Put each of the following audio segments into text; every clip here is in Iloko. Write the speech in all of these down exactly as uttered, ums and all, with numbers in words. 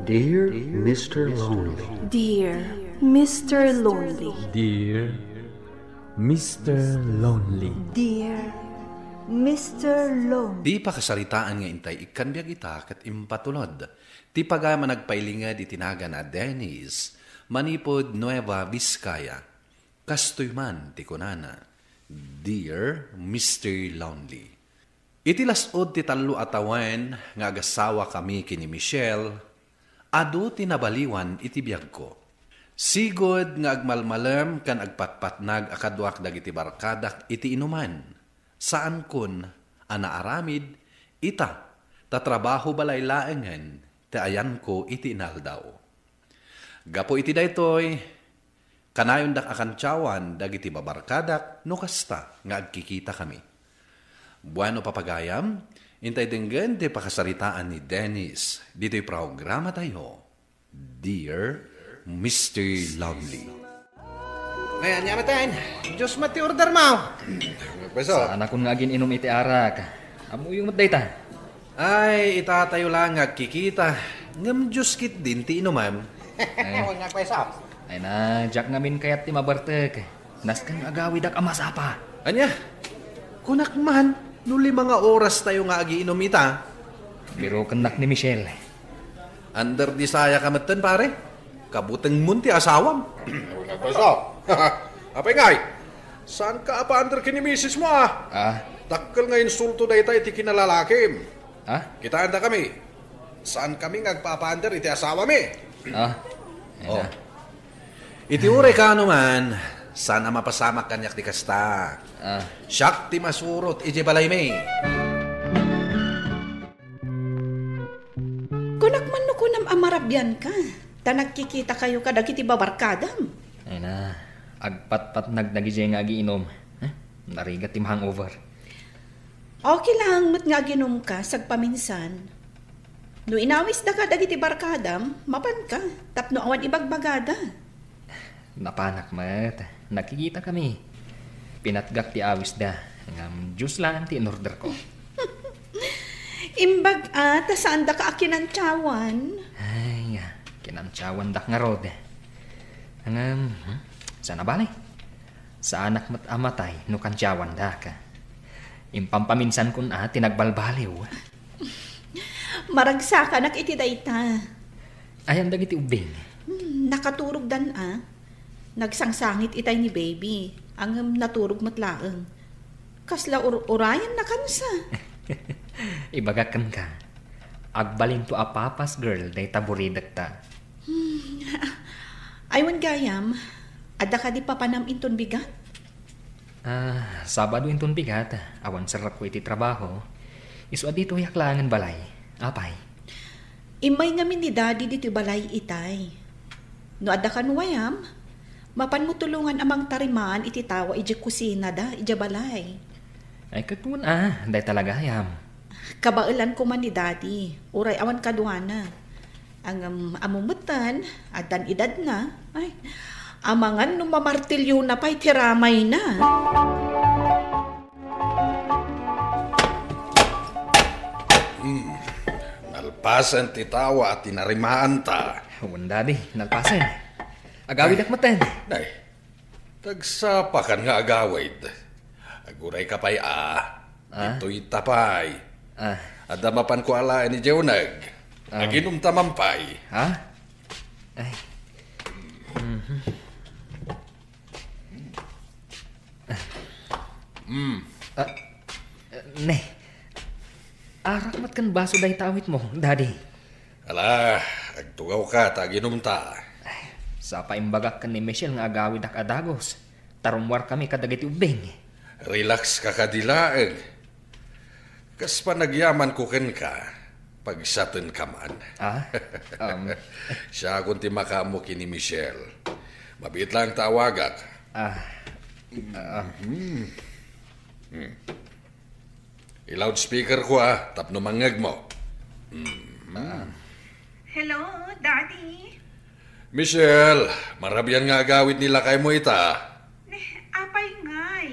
Dear Mister Lonely. Dear Mister Lonely. Dear Mister Lonely. Dear Mister Lonely. Ti pakasaritaan nga intay ikkan biag ita ket impatulod ti pagayam a nagpailinged iti nagan a Dennis manipud Nueva Vizcaya. Kastoy man ti kunana, "Dear Mister Lonely." Iti las-ud ti tallo a tawen nga agasawakami ken ni Michelle, adu ti nabaliwan iti biagko. Sigud nga agmalmalem ken agpatpatnag a kaduak dagiti barkadak iti inuman. Saankon a naaramid ita, ta trabaho balay laengen ti ayanko iti inaldaw. Gapu iti daytoy, kanayondak a kantiawan dagiti babarkadak no kasta nga agkikitakami. Bueno, papagayam, intay denggen ti pakasaritaan ni Dennis ditoy programatayo, Dear Mister Lonely. Ngayon nga, Matan, Diyos met ti order mo. Pweso. Saanakon nga agin-inom iti arak. Ammoyo met dayta. Ay, itatayo lang nga agkikita. Ngem Diyos ketdin ti inumam. Ay. Ay na, diak ngamin kayat ti mabartek. Nasken nga agawidak a masapa. Ania? Kunak man, no lima nga oras tayo nga agiinom ita. Birokennak ni Michelle. Under the saya ka metten, pare. Kabutengmon ti asawam. Nagpasa. Apay ngay? Saan ka apa under ken ni misis mo, ah? Ah? Dakkel nga insulto dayta iti kinalalakim. Ah? Kitaendakami. Saan kami nga agpapaander iti asawami? Ah? Oh. Iti uray kaano man, saan a mapasamak kaniak ti kasta. Ah. Siak ti masurot iti balaymi. Kunak man no kunam a marabian ka, ta nagkikita kayo kadagiti babarkadam. Ay na, agpatpatnag dagiti nga agiinom. Eh, narigat ti hangover. Okay lang met nga aginom ka sagpaminsan. No inawisda ka dagiti barkadam, mapan ka, tapno awan ibagbagada. Napanak met. Nagkikita kami. Pinatgak ti awisda. Ngam juice lang ti inorder ko. Imbag a, ta saanda ka a kinantiawan. Ay, kinantiawandak ngarud. Ngam, hmm, sana bale. Saanak met a matay no kantiawandak. Impampaminsankon a ti nagbalbaliw. Maragsakanak iti dayta. Ayan dagiti ubbing? Hmm, nakaturogdan a. Nagsangsangit itay ni baby. Ngem naturog met laeng. Kasla ur-, urayenna kansa. Ibagak kenka. Agbalinto a papa's girl dayta buridekta. Hmm. Ay, wen gayam, adda kadi papanam inton bigat? Ah, Sabado inton bigat, awan serrekko iti trabaho. Isu a ditoyak laengen balay. Apay? Immay ngamin ni Daddy ditoy balay itay. No adda kan wayam, mapanmo tulongan a mangtarimaan iti tawa idiay kusinada, idiay balay. Ay, ket wen a, dayta la gayam. Kabaelan koma ni Daddy, uray awan kaduana. Ngem, ammo metten, addan edadna. Ay, amangan no mamartilyona pay ti ramayna. Hmm. Nalpasen ti tawa a tinarimaanta. Wen, Daddy, nalpasen. Agawidak metten. Nay, tagsapa kan nga agawid. Aguray ka pay a. Ah? Ditoy ta pay. Ah. Adda mapanko alaen idiay uneg. Ah. Aginom ta man pay. Ha? Ay. Mhm. Mm. Ah, ne. Arak met ken baso dayta awitmo, Daddy. Ala, agtugawka ta aginumta. Ay, sapa imbagak ken ni Michelle nga agawidak a dagus, ta rummuarkami kadagiti ubbing. Relax ka kadi laeng. Kas panagyamanko kenka, pagsatenka man. Ah? Um. Siakon ti makaammo ken ni Michelle. Mabiit laeng ta awagak. Ah. Ah. Mhm. Hmm. I-loudspeaker ko, ah, tapno mangngegmo. Hmm. Ah. Hello, Daddy. Michelle, marabian nga agawid ni lakaymo ita. Ne, apay ngay?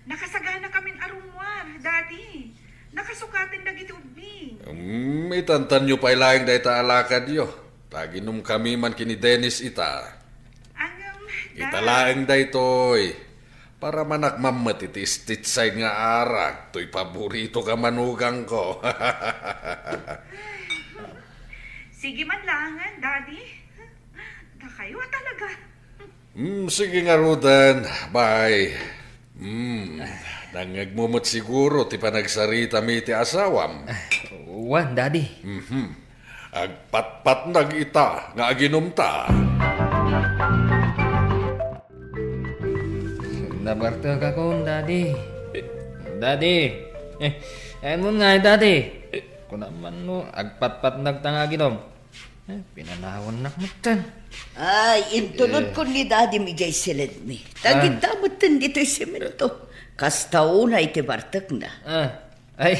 Nakasagana kamin a rummuar, Daddy. Nakasukaten dagiti ubbing. Hmm, itantanyo pay laeng dayta a lakadyo. Aginumkami man ken ni Dennis ita. Ngem, Ita Dad. Laeng daytoy. Para manakmam met iti Stitside nga arak, toy paborito ka manugangko. Sige man laengen, Daddy. Dakayo a talaga. Hmm, sige ngaruden. Bye. Hmm, nangngegmo met siguro ti panagsaritami iti asawam. Wen, Daddy. Mhm. Agpatpatnag ita nga aginumta. Nabartekakon, Daddy. Daddy. Eh, ayanmon ngay, Daddy. Kunam man no, agpatpatnagta nga aginom. Eh, pinanawannak metten. Ay, intulodko ni Daddy mi jay siledmi. Tagidda metten ditoy semento. Kasta unay ti bartekna. Ah, ay,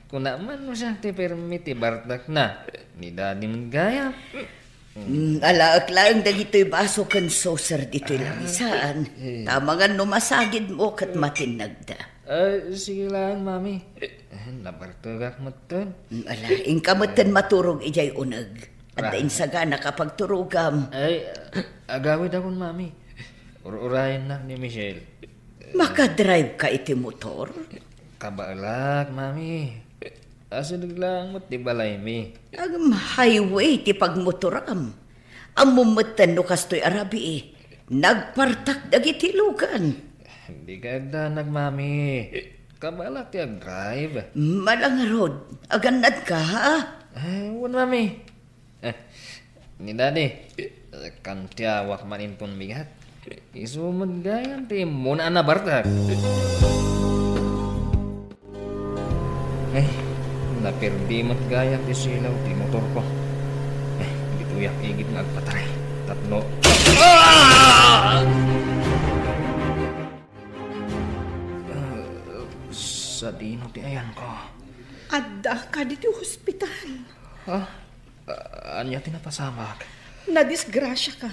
kuna man no siak ti permi ti bartekna. Ni Daddy met gayam. Mm, alaek laeng dagitoy baso ken saucer ditoy lamisaan. Eh. Tamangan no masagidmo ket matinnagda. Ah, sige lang, Mami. Eh, nabartegak metten. Mm, ala, inka metten maturog idiay uneg. Adda insaganaka pagturogam. Ay, agawidakon, Mami. Ur-urayennak ni Michelle. Makadrive ka iti motor? Kabaelak, Mami. Asideg lang met ti balaymi. Agam highway ti pagmotoram. Ammom metten no kastoy a rabii, nagpartak dagiti lugan. Dika agdanag, Mami. Kabaelak ti agdrive. Malangarod, agannadka, ha? Eh, wen, Mami. Eh, ni Daddy, kantiawak man inton bigat. Isu met gayam ti immuna a nabartek. Eh, naperdi met gayam ti silaw ti motorko. Eh, ditoyak igid nga agpataray. Tapno. Ah! Ah, sadino ti ayanko? Adda ka ditoy hospital. Ha? Ah, ania ti napasamak? Nadisgrasiaka.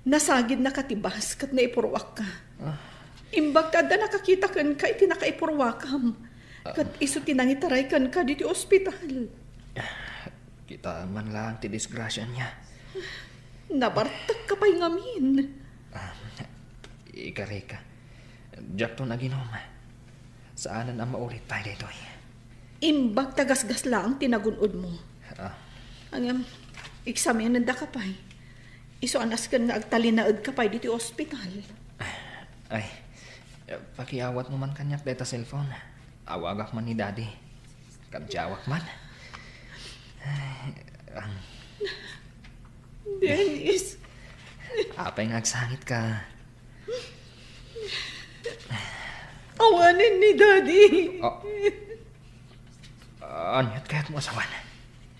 Nasagidnaka ti bus ket naipurruakka. Ah. Imbag ta adda nakakita kenka iti nakaipurruakam. Ah. Ket isu ti nangitaray kenka ditoy ospital. Kitaem man laeng ti disgrasia ania. Nabartekka pay ngamin. Ah, ikarika. Diakton aginom. Saanen a maulit pay daytoy. Imbag ta gasgas laeng ti nagun-odmo. Ah. Ngem, eksaminendaka pay. Isu a nasken nga agtalinaedka pay ditoy ospital. Ay, pakiawatmo man kaniak dayta cellphone. Awagak man ni Daddy. Kantiawak man. Ay, ang Dennis. Apay nga agsangitka? Awanen ni Daddy. Ah. Aniat kayatmo a sawen?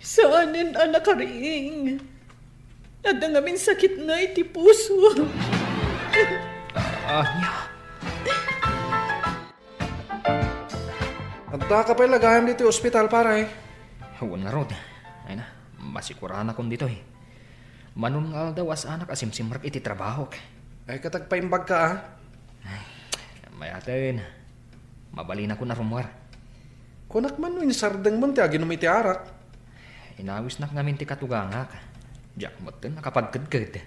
Saanen a nakariing. Adda ngamin sakitna iti puso. Ah, ania? Addaka pay la gayam ditoy ospital, pare. Wen ngarud. Ay na, masikuranakon ditoy. Manon nga aldaw a saanak a simsimrek iti trabahok. Ay, ket agpaimbagka, a? Ay, mayaten. Mabalinakon a rummuar. Kunak man no insardengmon ti aginom iti arak. Inawisnak ngamin ti katugangak. Diak metten nakapagkedked.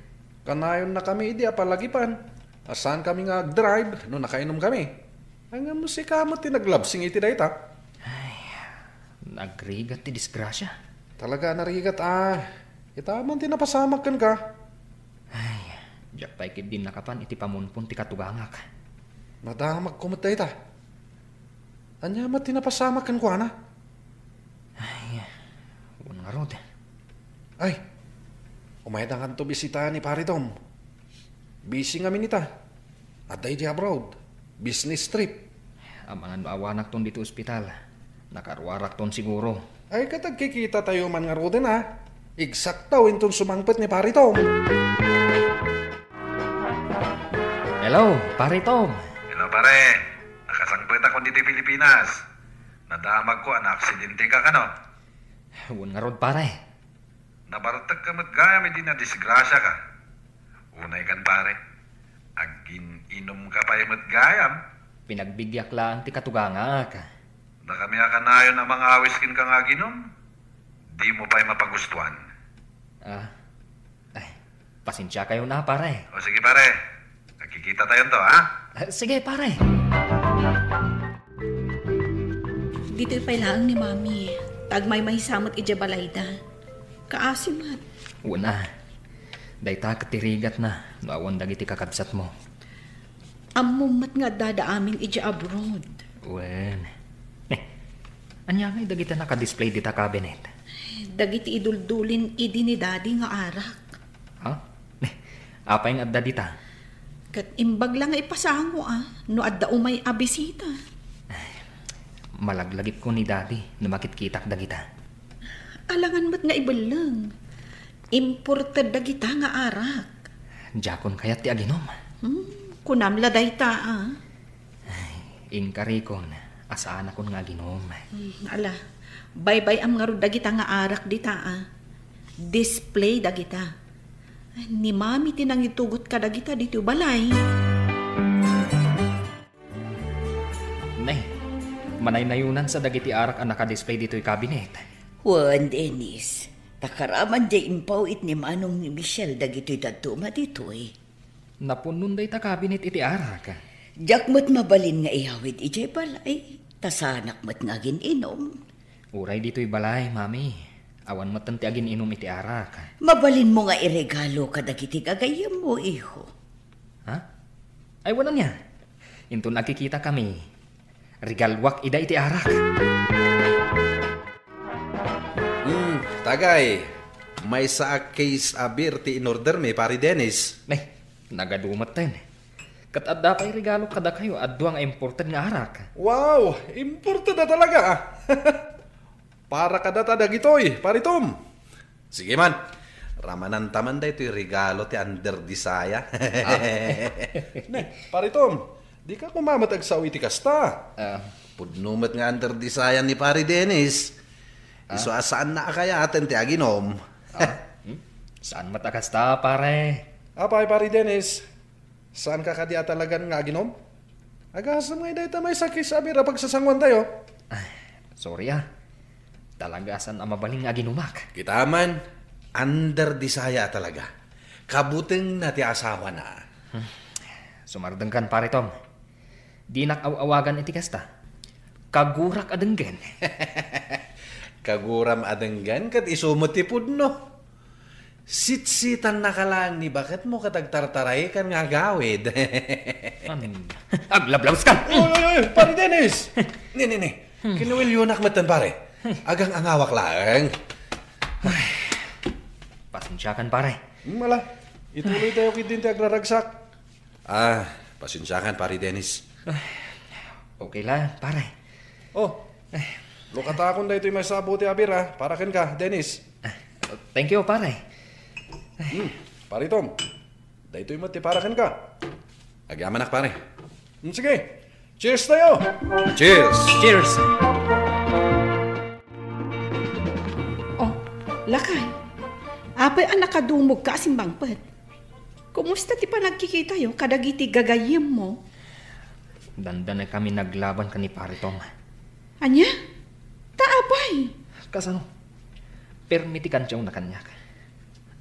Kanayonnakami idi a palagipan a saankami nga agdrive no nakainomkami. Ay, ngem sika met ti naglabsing iti dayta. Ay, nagrigat ti disgrasia. Talaga a narigat, a. Ita man ti napasamak kenka. Ay, diak pay ketdi nakapan iti pamunpon ti katugangak. Nadamagko met dayta. Ania met ti napasamak kenkuana? Ay, wen ngarud. Ay, umaydanganto bisita ni Pare Tom. Busy ngamin ita. Adda idi abroad. Business trip. Amangan no awanakton ditoy ospital. Nakaruarakton siguro. Ay, ket agkikitatayo man ngaruden, a. Eksakto inton sumangpet ni Pare Tom. Hello, Pare Tom. Hello, pare. Nakasangpetakon ditoy Pilipinas. Nadamagko a naaksidenteka kano? Wen ngarud, pare. Nabartekka met gayam idi nadisgrasiaka. Unay kan, pare. Agin-inumka pay met gayam. Pinagbibiag laeng ti katugangak. Dakami a kanayon a mangawis kenka nga aginom. Dimo pay mapagustuan? Ah, ay, pasensia kayo na, pare. O sige, pare. Nagkikita tayo to, ha? Ah, sige, pare. Ditoy pay laeng ni Mami. Tagmaymaysa met idiay balayda. Kaasi met. Una, dayta ket ti rigatna no awan dagiti kakabsatmo. Ammom met nga addada amin idiay abroad. Wen. Eh, ania ngay dagita naka-display dita cabinet? Dagiti iduldulin idi ni Daddy nga arak. Ha? Eh, apay nga adda dita? Ket imbag la nga ipasango, a, no adda umay a bisita. Ay, malaglagipko ni Daddy no makitkitak dagita. Alangan met nga ibelleng. Imported dagita nga arak. Diakon kayat ti aginom. Hmm, kunam la dayta, a. Ay, inkarikon, a saanakon nga aginom. Hmm, ala, baybay-am ngarud dagita nga arak dita, a. Display dagita. Ni Mami ti nangitugot kadagita ditoy balay. Nay, manaynayonansa dagiti arak a naka-display ditoy cabinet. Wen, Dennis, ta karaman diay impawit ni manong ni Michelle dagitoy dadduma ditoy. Napunnon dayta cabinet iti arak. Diak met mabalin nga iyawid idiay balay, ta saanak met nga agin-inom. Uray ditoy balay, Mami. Awan metten ti agin-inom iti arak. Mabalinmo nga iregalo kadagiti gagayyemmo, iho. Ha? Ay, wen ania? Inton agkikitakami, regaluak ida iti arak. Hmm, tagay, maysa a case a beer ti inordermi, Pari Dennis. Nay, nagadu metten. Ket adda pay regalo kadakayo a dua nga imported nga arak. Wow! Imported a talaga, a. Para kadata dagitoy, Pari Tom. Sige man, ramananta man daytoy regalo ti under the saya. Ah. Ne, Pari Tom, dika koma met agsao iti kasta. Ah. Pudno met nga under the saya ni Pari Dennis. Ah. Isu a saanna a kayaten ti aginom. Ah. Hmm? Saan met a kasta, pare? Apay, Pari Dennis? Saanka kadi a talagan nga aginom? Agasem ngay dayta maysa a case a beer a pagsasanguantayo. Ay, sorry, a. Talaga a saan a mabalin nga aginumak. Kita man, under the saya a talaga. Kabutengna ti asawana. Hmm. Sumardengkan, Pare Tom. Dinak aw-awagan iti kasta. Kagurak a denggen. Kaguram a denggen ket isu met ti pudno. Sitsitannaka laeng ni baketmo ket agtartaraykan nga agawid. An-, aglablabas ka! Oy, oy, oy, Pare Dennis! Ni, ni, ni. Hmm. Kinuwilyonak metten, pare. Agang-angawak laeng. Ay, pasensiakan, pare. Hmm, ala. Ituloy tayo kidin ti agraragsak. Ah, pasensiakan, Pare Dennis. Ay, okay lang, pare. Oh, lukatakon daytoy maysa a bote a beer, ah, para kenka, Dennis. Ah, thank you, pare. Hmm, Pare Tom, daytoy met ti para kenka. Agyamanak, pare. Hmm, sige, cheers tayo! Cheers! Cheers! Oh, lakay. Apay a nakadumogka a simmangpet? Kumusta ti panagkikitayo kadagiti gagayyemmo? Dandanay kami naglaban ken ni Pare Tom. Ania? Ta apay? Kasano? Permi ti kantiawna kaniak.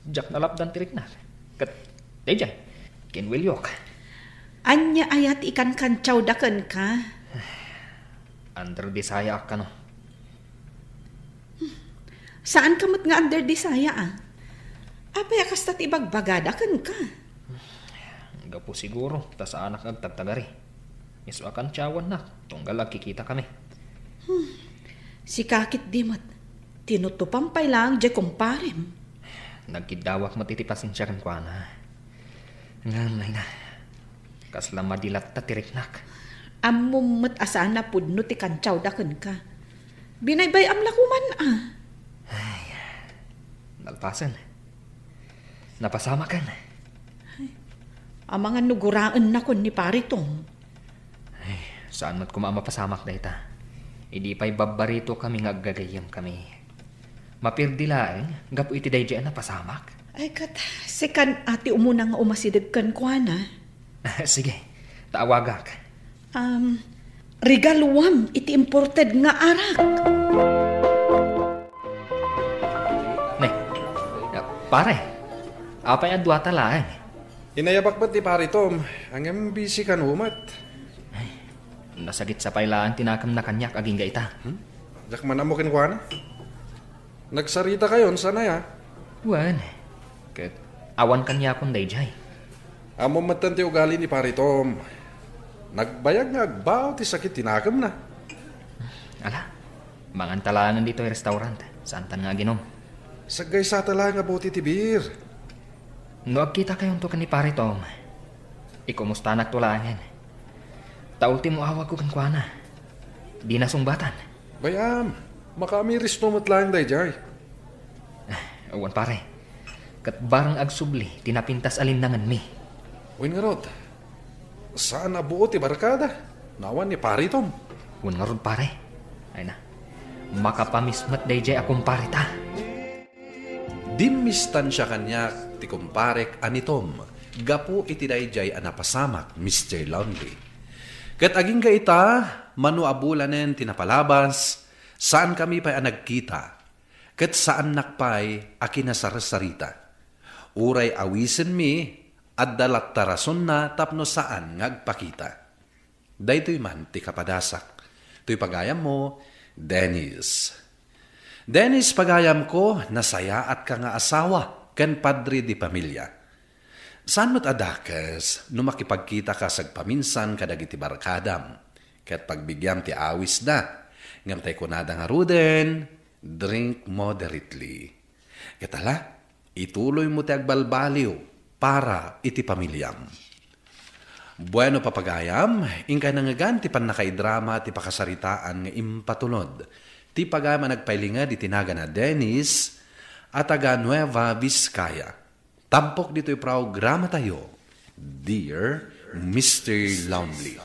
Diak nalapdan ti riknak. Ket, daydiay, kinwiliok. Ania aya ti ikankantiawda kenka? Under the saya a kano. Saanka met nga under the saya, a? Apay a kasta ti ibagbagada kenka? Gapu siguro ta saanak nga agtagtagari. Isu a kantiawannak tunggal agkikitakami. Hmm. Sika ketdi met, tinutupam pay laeng diay kumparem. Nagkiddawak met iti pasensia kenkuana. Ngem, Nay, na, kasla madi latta ti riknak. Ammom met a saan a pudno ti kantiawda kenka. Binaybay-am la koman, a. Ay, nalpasen. Napasamaken. Ay, amangan no guraennakon ni Pare Tom. Ay, saan met koma a mapasamak dayta. Idi pay babbaritokami nga aggagayyemkami. Mapirdi laeng gapu iti daydiay a napasamak. Ay, ket, sikan a ti umuna nga umasideg kenkuana. Sige, ta awagak. Um, regaluam iti imported nga arak. Pare, apay a duata laeng? Inayabak met ni Pare Tom, ngem busy kano met. Nasagitsa pay laeng ti nakemna kaniak agingga ita. Hmm? Diak man ammo kenkuana. Nagsaritakayon, saan aya? Wen, ket awan kaniakon daydiay. Ammom metten ti ugali ni Pare Tom. Nagbayag nga agbao ti sakit ti nakemna. Ala, manganta laengen ditoy restaurant. Saantan nga aginom. Saggaysata laeng a bote ti beer. No agkitakayonto ken ni Pare Tom, ikumustanakto laengen. Ta ultimo awagko kenkuana. Dina sungbatan. Bay-am, makaamirisno met laeng daydiay. Awan, pare. Ket bareng agsubli ti napintas a linnangenmi. Wen ngarud, saan a buot ti barkada no awan ni Pare Tom. Wen ngarud, pare. Ay na, makapamiss met daydiay a kumpareta. Dimmistansia kaniak ti kumparek a ni Tom gapu iti daydiay a napasamak, Mister Lonely. Ket agingga ita, mano a bulanen ti napalabas, saankami pay a nagkita, ket saannak pay a kinasarsarita. Uray awisenmi, adda latta rasonna tapno saan nga agpakita. Daytoy man ti kapadasak. Toy pagayammo, Dennis. Dennis, pagayamko, nasayaatka nga asawa ken padre de pamilya. Saan met a dakes no makipagkitaka sagpaminsan kadagiti barkadam, ket pagbigiam ti awisda, ngem tay kunada ngaruden, "Drink moderately." Ket ala, ituloymo ti agbalbaliw para iti pamiliam. Bueno, papagayam, inkay nangngegan ti pannakaidrama ti pakasaritaan nga impatulod ti pagayam a nagpailinged iti nagan a Dennis a taga Nueva Vizcaya. Tampok ditoy programatayo, Dear Mister Lonely.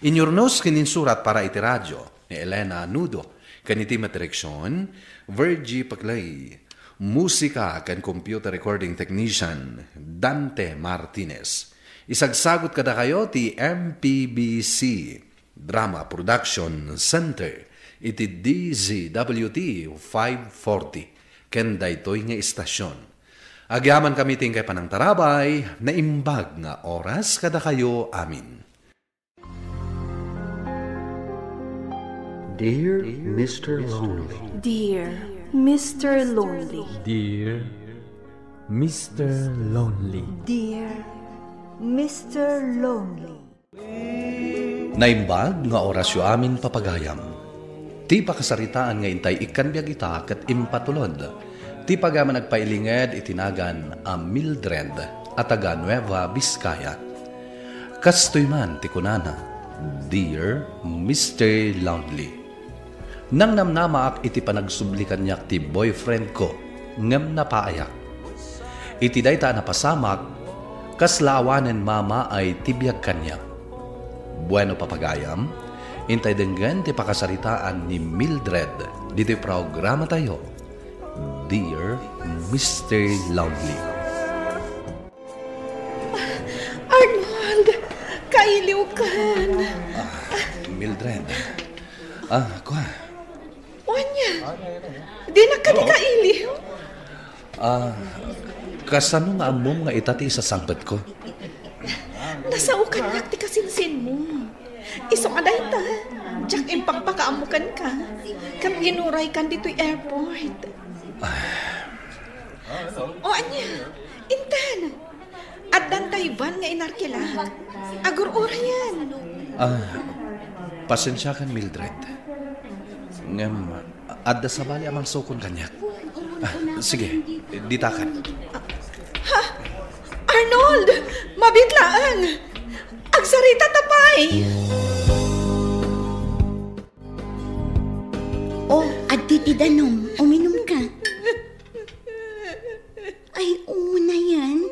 Inyurnos ken insurat para iti radio ni Elena Nudo, ken iti met direksion, Virgie Paclay. Musika ken computer recording technician, Dante Martinez. Isagsagut kadakayo ti M P B C Drama Production Center iti D Z W T five forty ken daytoy nga istasyon. Agyamankami ti inkay panangtarabay, naimbag nga oras kadakayo amin. Dear Mister Lonely. Dear Mister Lonely. Dear Mister Lonely. Dear Mister Lonely. Naimbag nga orasyo amin, papagayam. Ti pakasaritaan nga intay ikkan biag ita ket impatulod ti pagayam a nagpailinged iti nagan a Mildred a taga Nueva Vizcaya. Kastoy man ti kunana, "Dear Mister Lonely." Nangnamnamaak iti panagsubli kaniak ti boyfriend ko, ngem napaayak. Iti dayta a napasamak, kasla awanen mamaay ti biag kaniak. Bueno, papagayam, intay denggen ti pakasaritaan ni Mildred ditoy programatayo, Dear Mister Lonely. Arnold, kailiwkan. Ah, Mildred. Ah, kua. Ania? Dinak kadi kailiw? Ah, kasano nga ammom nga ita ti isasangpetko? Nasao kaniak ti kasinsinmo. Isu a dayta, diak impakpakaammo kenka. Ket inuraykan ditoy airport. O ania? Intan! Addan tay van nga inarkilak. Agur-urayen. Ah, pasensiakan, Mildred. Ngem, adda sabali a mangsukon kaniak. Ah, sige, ditakan. Ha? Arnold! Mabiit laeng! Agsarita ta pay! O, adtoy ti danom. Uminumka. Ay, unayen.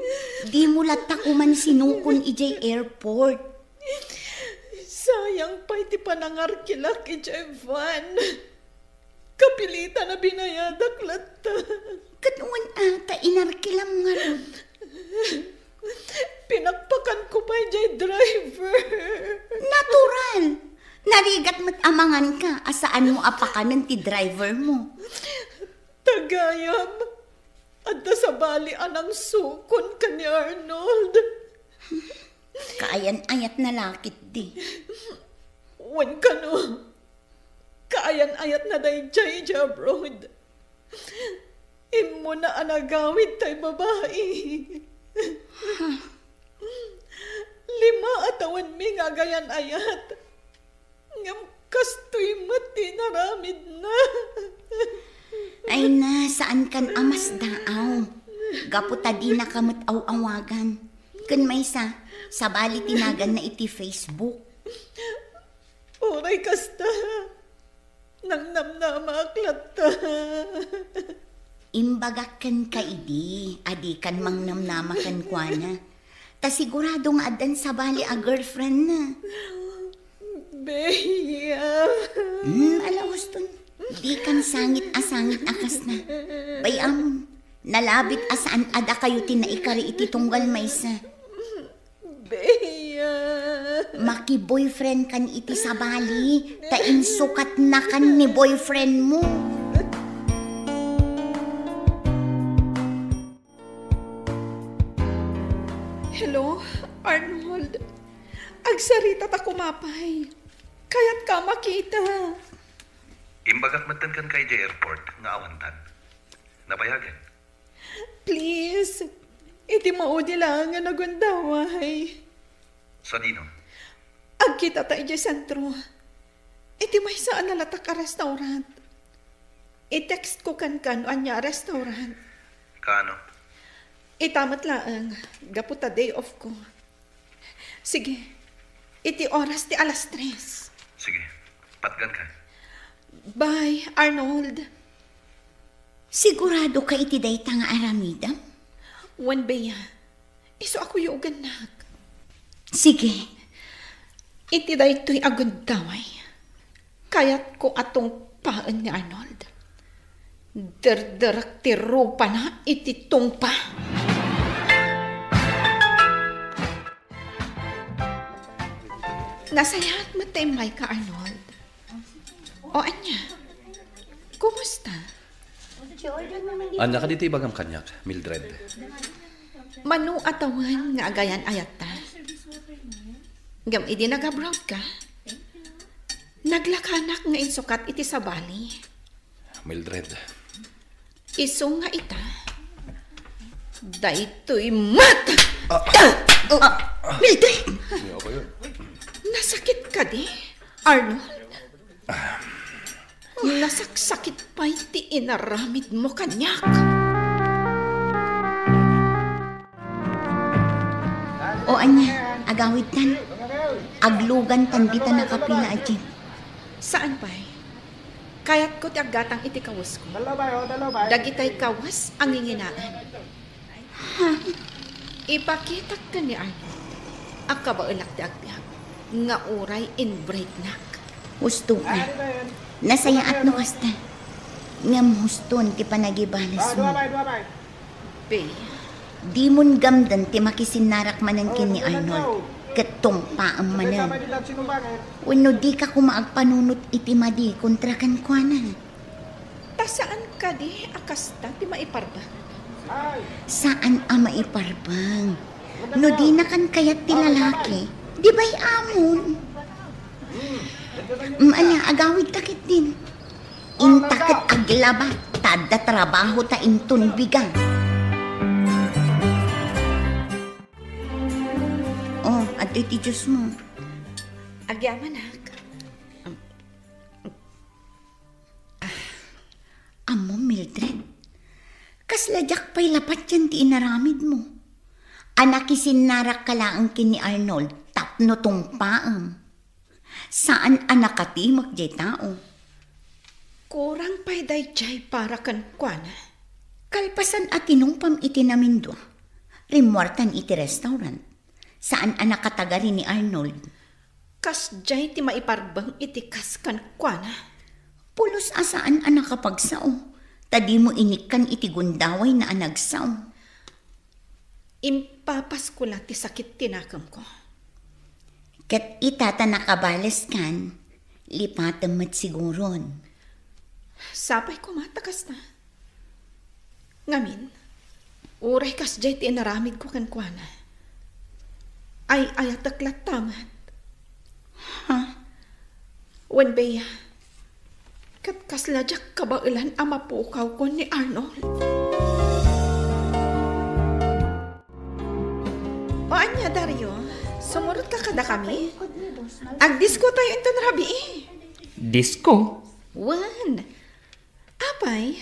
Dimo latta koman sinukon idiay airport. Sayang pay ti panangarkilak idiay van. Kapilitan a binayadak latta. Ket wen a ta inarkilam ngarud. Pinakpakanko pay diay driver. Natural! Narigat met amangan ka a saanmo a pakanen ti driver mo. Tagayam, Adda sabali a nangsukon ken ni Arnold. Kaayan-ayatna la ketdi. Wen kano, kaayan-ayatna daydiay idiay abroad. Immuna a nagawid tay babai. Lima a tawenmi nga agayan-ayat. Ngem kastoy met ti inaramidna. Ay na, saankan a masdaaw. Gapu ta dinaka met aw-awagan. Ken maysa, sabali ti naganna iti Facebook. Uray kasta, nangnamnamaak latta. Imbagak kenka idi a dikan mangnamnama kenkuana. Ta sigurado nga addan sabali a girlfriendna. Bea. Hmm, ala, huston. Dikan sangit a sangit a kasna. Bay-amon, nalabit a saan a dakayo ti naikari iti tunggal maysa. Bea. Maki-boyfriend kan iti sabali, ta insukatnakan ni boyfriend mo. Hello, Arnold. Agsarita ta kumapay. Kayatka makita. Imbagak metten kenka idiay airport nga awantan. Nabayagen. Please, iti maudi laeng nga nagundaway. Sadino? Agkitata idiay sentro. Iti maysa a nalatak a restaurant. I-text ko kenka no ania a restaurant. Kaano? Ita met laeng, gapu ta day off ko. Sige, iti oras ti alas tres. Sige, patganka. Bye, Arnold. Sigurado ka iti dayta nga aramidem? Wen, Bea. Isu a kuyogannak. Sige. Iti daytoy a gundaway, kayatko a tungpaen ni Arnold. Derderek ti rupana iti tungpa. Nasayaat met ta immayka, Arnold. O ania? Kumusta? Ania kadi ti ibagam kaniak, Mildred? Mano a tawen nga agayan-ayatta. Ngem idi nag-abroad ka, naglakanak nga insukat iti sabali. Mildred. Isu nga ita, daytoy met. Ah. Ah, Mildred! Ano ba yun? Nasakit kadi, Arnold? Nasaksakit pay ti inaramidmo kaniak. O ania, agawidtan. Aglugantan dita nakapila a jeep. Saan pay? Kayatko ti aggatang iti kawesko. Dagitay kawes a nginginaen. Ha? Ipakitak ken ni Arnold a kabaelak ti agbiag nga uray inbreaknak. Husto nga. Nasayaat no kasta. Ngem huston ti panagibalesmo. Bea. Dimon gamden ti makisinnarak manen ken ni Arnold ket tungpaem manen. Wenno dika koma agpanunot iti madi kontra kenkuana. Ta saan kadi a kasta ti maiparbeng? Saan a maiparbeng. No dinakan kayat ti lalaki, di bay-amon. Mm, ania, agawidta ketdin. Inta ket aglaba, ta adda trabahota inton biga. O, adtoy ti juice mo. Agyamanak. Ammom, Mildred, kasla diak pay lapatian ti inaramidmo. A nakisinnarakka laeng ken ni Arnold tapno tungpaem. Saan a nakatimek diay tao. Kurang pay daydiay para kenkuana. Kalpasan a tinungpam iti namindua, rimmuartan iti restaurant. Saan a nakatagari ni Arnold. Kasdiay ti maiparbeng iti kas kenkuana. Pulos a saan a nakapagsao, ta dimo inikkan iti gundawayna a nagsao. Impapasko la ti sakit ti nakemko. Ket ita ta nakabaleskan, lipatem met siguron. Sapay koma ta kasta. Ngamin, Uray kasdiay ti inaramidko kenkuana, ay-ayatek latta met. Ha? Wen, Bea, ket kasla diak kabaelan a mapukawkon ni Arnold. O ania, Dario, sumurotka kadakami? Agdisko tayo inton rabii. Disko? Wen. Apay,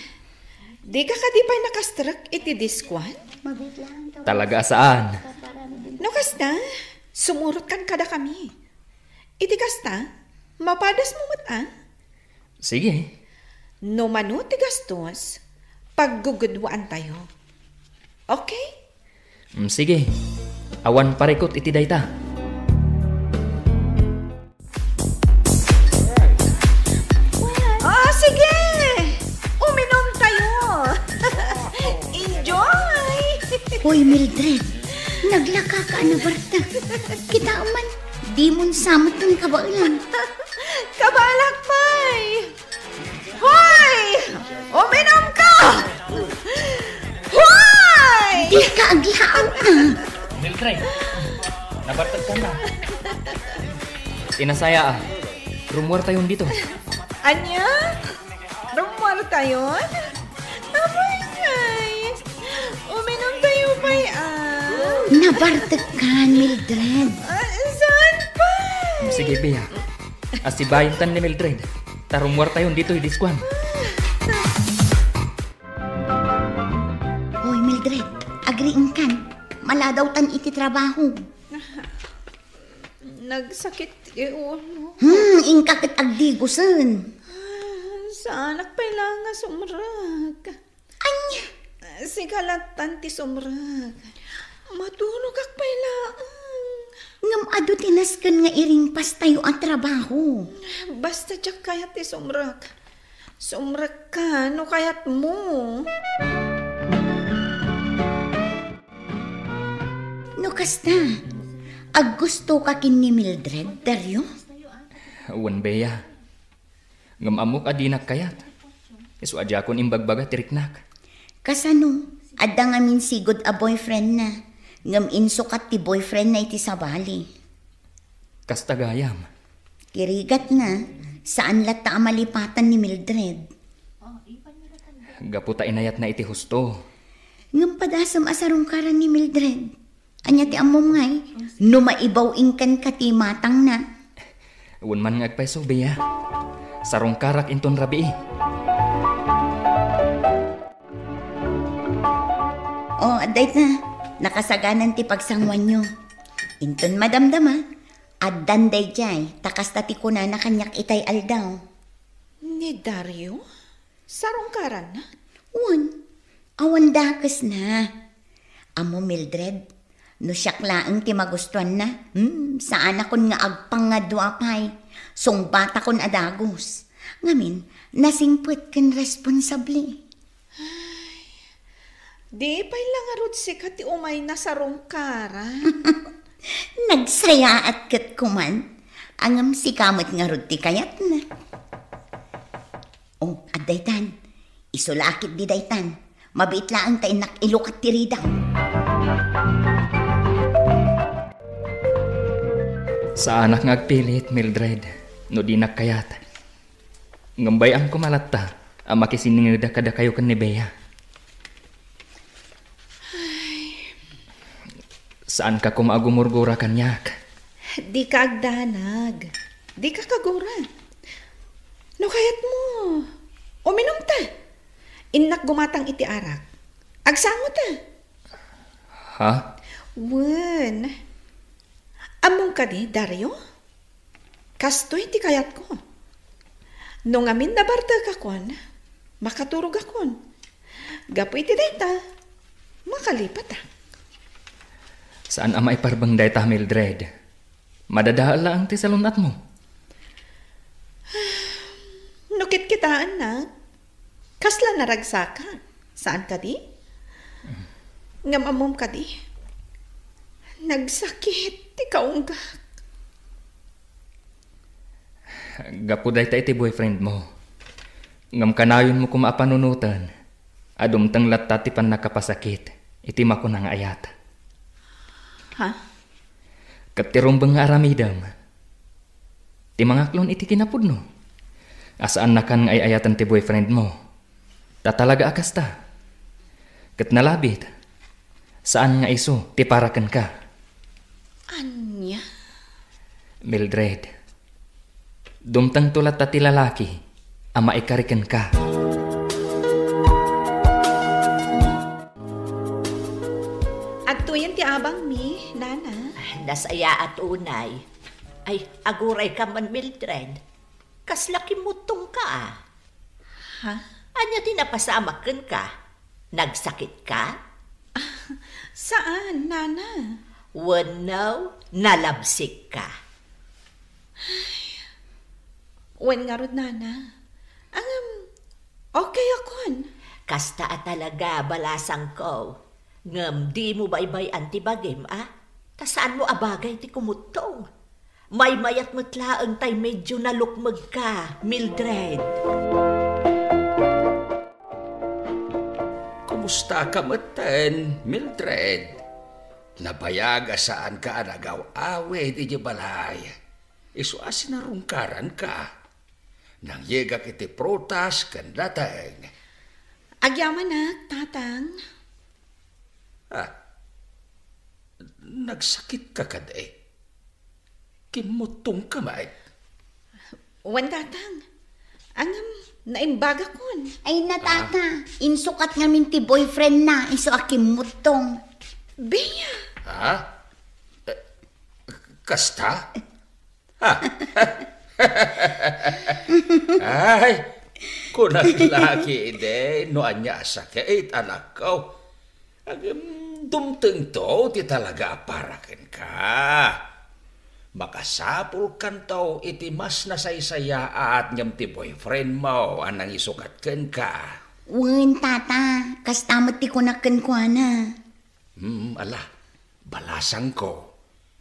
dika kadi pay nakastrek iti diskoan? Talaga a saan. No kasta, sumurotkan kadakami. Iti kasta, mapadasmo met a? Sige. No mano ti gastos, paggugudwaantayo. Okay? Mm, sige. Awan parikut iti dayta. Oh, sige! Uminom tayo! Enjoy! Hoy, Mildred, naglaka ka a nabartek. Kita man, dimon sa met ti kabaelan. Kabaelak pay! Hoy! Uminom ka! Hoy! Di ka aglaang na. Mildred, nabartek ka na. Inasaya, ah. Rummuar tayon dito. Ania? Rummuar tayon? Apay, ay. Uminom tayo pay, ah. Nabartek ka, Mildred. Ah, saan pa? Sige, Bea. Asibayen tan ni Mildred. Ta rummuar tayon dito idiskoan. Hoy, Mildred, agriingkan. Maladaw tan iti trabaho. Nagsakit ti ulo. Hmm, inka ket agdigosen. Saanak pay la nga sumrek. Ania? Sika lattan ti sumrek. Maturogak pay laeng. Ngem adu ti nasken nga iringpas tayo a trabaho. Basta diak kayat ti sumrek. Sumrekka no kayatmo. No kasta, aggustoka ken ni Mildred, Dario? Wen, Bea. Ngem ammok a dinak kayat. Isu a diakon imbagbaga ti riknak. Kasano? Adda ngamin sigud a boyfriendna. Ngem insukat ti boyfriendna iti sabali. Kasta gayam. Ti rigatna, saan latta a malipatan ni Mildred. Gapu ta inayatna iti husto. Ngem padasem a sarungkaran ni Mildred. Ania ti ammom ngay? No maibaw inkenka ti matangna. Wen man nga agpayso, Bea. Sarungkarak inton rabii. O, adda ita. Nakasaganan ti pagsanguanyo. Inton madamdama, addan daydiay, ta kasta ti kunana kaniak itay aldaw. Ni Dario? Sarungkaranna? Wen, awan dakesna. Ammo, Mildred, no siak laeng ti magustuanna, hmm, saanakon nga agpangadua pay. Sungbatakon a dagus. Ngamin, nasingpet ken responsable. Ay, di pay la ngarud sika ti umayna sarungkaran. Nagsayaat ket kuman. Ngem sika met ngarud ti kayatna. O, adda itan. Isu la a ketdi daytan. Mabiit laeng ta innak ilukat ti ridaw. Saanak nga agpilit, Mildred, no dinak kayat. Ngem bay-am koma latta a makisiningedak kadakayo ken ni Bea. Saanka koma a gumurgura kaniak. Dika agdanag. Dika kagura. No kayatmo, uminumta. Innak gumatang iti arak. Agsangota. Ha? Wen. Ammom kadi, Dario? Kastoy ti kayatko. No ngamin nabartekakon, makaturogakon. Gapu iti dayta, makalipatak. Saan a maiparbeng dayta, Mildred. Madadael laeng ti salun-atmo. No kitkitaennak, kasla naragsaka. Saan kadi? Ngem ammom kadi? Nagsakit ti kaunggak. Gapu dayta iti boyfriend mo. Ngem kanayonmo koma a panunoten a dumteng latta ti pannakapasakit. iti makuna nga ayat. Ha? Ket ti rumbeng nga aramidem, ti mangaklon iti kinapudno, a saannakan nga ay-ayaten ti boyfriend mo. Ta talaga a kasta. Ket nalabit, saan nga isu ti para kenka. Ania? Mildred, dumtengto latta ti lalaki a maikari kenka. Agtoyen ti abangmi, Nana. Nasayaat unay. Ay, aguray ka man, Mildred. Kasla kimmuttongka, ah. Ha? Ania ti napasamak kenka? Nagsakitka? Saan, Nana? Wenno, nalabsikka? Wen ngarud, Nana. Ngem, okay akon. Kasta a talaga, balasangko. Ngem dimo baybay-an ti bagim, a? Ta saanmo a bagay ti kumuttong. Maymayat met laeng tay medyo nalukmegka, Mildred. Kumustaka metten, Mildred? Nabayag a saanka a nagaw-awid idiay balay. Isu a sinarungkaranka. Nangyegak iti prutas ken dateng. Agyamanak, Tatang. Ah, nagsakitka kadi? Kimmuttongka met? Wen, Tatang. Ngem, naimbagakon. Ay, na, Tata. Insukat ngamin ti boyfriend na, isu a kimmuttong. Bea! Ha? Eh, kasta? Ha? Ay, kunak la ketdi no ania a sakit, anakko. Agem, dumtengto ti talaga a para kenka. Makasapulkanto iti mas nasaysayaat ngem ti boyfriend mo a nangisukat kenka. Wen, Tata, kasta met ti kunak kenkuana. Hmm, ala, balasangko.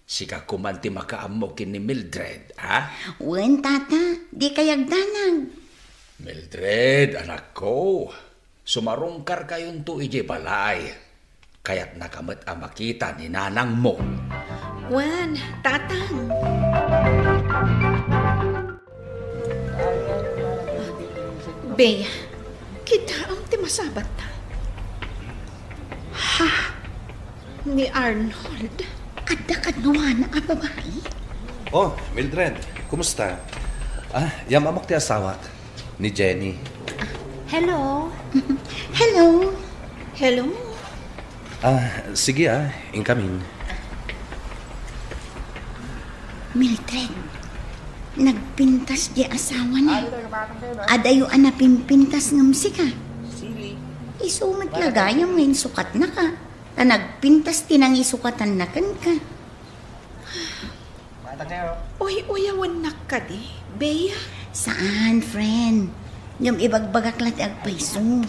Sika koman ti makaammo ken ni Mildred, ha? Wen, Tata, dikay agdanag. Mildred, anakko, sumarungkarkayonto idiay balay. Kayatnaka met a makita ni nanangmo. Wen, Tatang. Bea, kitaem ti masabatta. Ha? Ni Arnold? Adda kaduana a babai? Oh, Mildred, kumusta? Ah, yam-amok ti asawak, ni Jenny. Hello. Hello. Hello. Ah, sige ah, incoming. Mildred, nagpintas di asawana. Adayo a napimpintas ngem sika. Isu met la gayam nga insukatnaka. Ta nagpintas ti nangisukatanna kenka. Uy-uyawannak kadi, Bea? Saan, friend. Ngem ibagbagak la ti agpayso.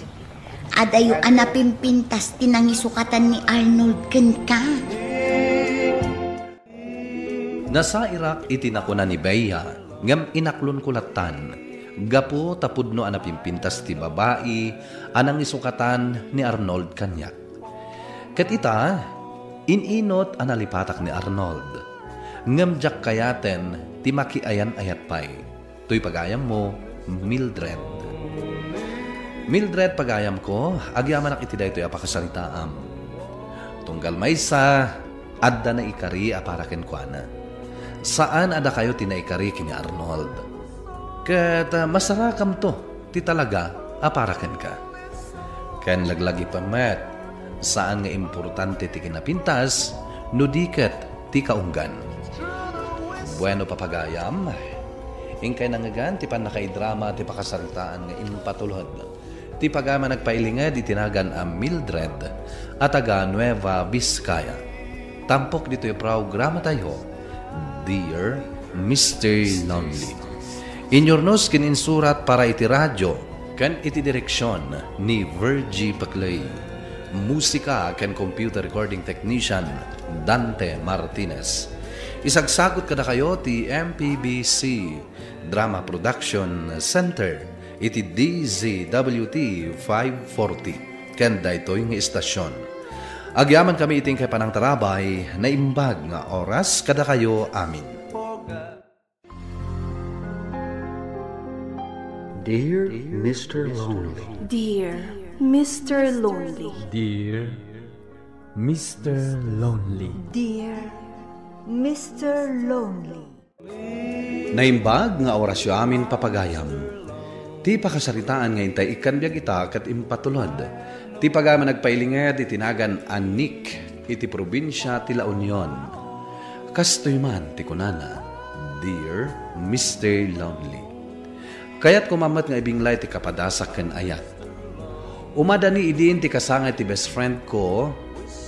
Adayo a napimpintas ti nangisukatan ni Arnold kenka. Nasairak iti nakuna ni Bea, ngem inaklonko lattan, gapu ta pudno a napimpintas ti babai a nangisukatan ni Arnold kaniak. Ket ita, in-inut a nalipatak ni Arnold. Ngem diak kayaten ti makiayan-ayat pay. Toy pagayammo, Mildred. Mildred, pagayamko, agyamanak iti daytoy a pakasaritaam. Tunggal maysa, adda naikari a para kenkuana. Saan a dakayo ti naikari ken ni Arnold. Ket, ah, masarakamto ti talaga a para kenka. Ken laglagipem met, saan nga importante ti kinapintas no di ket ti kaunggan. Bueno, papagayam, inkay nangngegan ti pannakaidrama ti pakasaritaan nga impatulod ti pagayam a nagpailinged iti nagan a Mildred a taga Nueva Vizcaya. Tampok ditoy programatayo, Dear Mister Lonely. Inyurnos ken insurat para iti radio ken iti direksion ni Virgie Paclay. Musika ken computer recording technician, Dante Martinez. Isagsagut kadakayo ti M P B C Drama Production Center iti D Z W T five forty ken daytoy nga istasyon. Agyamankami iti inkay panangtarabay, naimbag nga oras kadakayo amin. Dear Mister Lonely. Dear Mister Lonely. Dear Mister Lonely. Dear Mister Lonely. Naimbag nga orasyo amin, papagayam. Ti pakasaritaan nga intay ikkan biag ita ket impatulod. Ti pagayam a nagpailinged iti nagan a Nick iti probinsia ti La Union. Kastoy man ti kunana, "Dear Mister Lonely." Kayatko man met nga ibinglay ti kapadasak ken ayat. Umadani idin ti kasangay ti best friend ko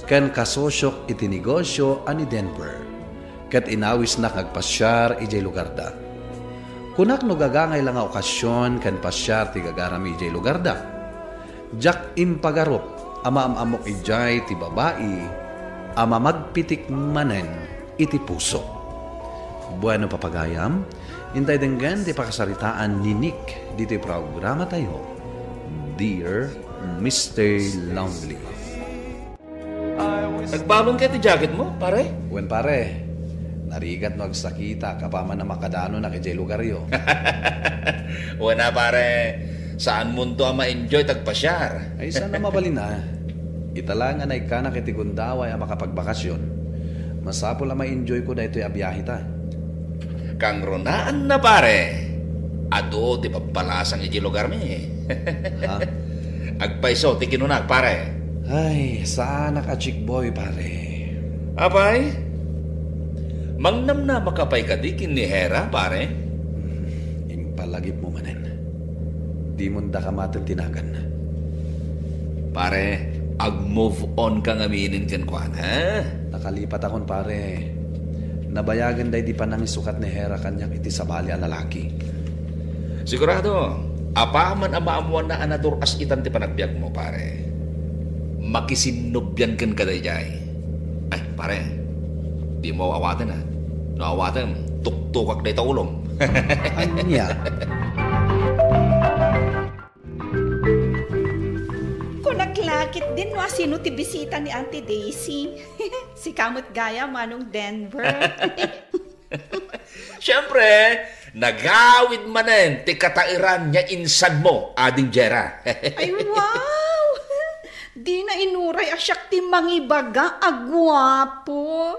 ken kasosiok iti negosyo a ni Denver, ket inawisnak nga agpasiar idiay lugarda. Kunak no gagangay la nga okasion ken pasiar ti gagarami idiay lugarda. Diak impagarup a maam-ammok idiay ti babai a mamagpitik manen iti puso. Bueno, papagayam, intay denggen ti pakasaritaan ni Nick ditoy programatayo, Dear Mister Lonely. Nagbalon kay ti jacket mo, pare? Wen, pare. Narigat no agsakitak apaman a makadanonak idiay lugaryo. Wen a, pare. Saan monto a ma-enjoy ti agpasiar? Ay, saan a mabalin a. Ita laeng a naikkanak iti gundaway a makapagbakasyon. Masapul a ma-enjoy ko daytoy a biaheta. Kangrunaanna, pare. Adu ti babbalasang iti lugarmi. Ha? Agpayso ti kinunak, pare. Ay, saanak a chick boy, pare. Apay? Mangnamnama ka pay kadi ken ni Hera, pare? Hmm, impalagipmo manen. Dimon daka maten ti nagan. Pare, ag-move on ka ngaminen kenkuana. Nakalipatakon, pare. Nabayagen daydi panangisukat ni Hera kaniak iti sabali a lalaki. Sigurado, apaman a maammoanna a nadur-as itan ti panagbiagmo, pare. Makisinnubian kenka daydiay. Ay, pare, dimo awaten, a. No awatem, tuktukak dayta ulom. Ania? Kunak la ketdin no asino ti bisita ni Auntie Daisy. Sika met gayam, Manong Denver. Siempre, nagawid manen ti kataeran nga insanmo, Ading Jera. Ay, wow! Dina inuray a siak ti mangibaga a guapo.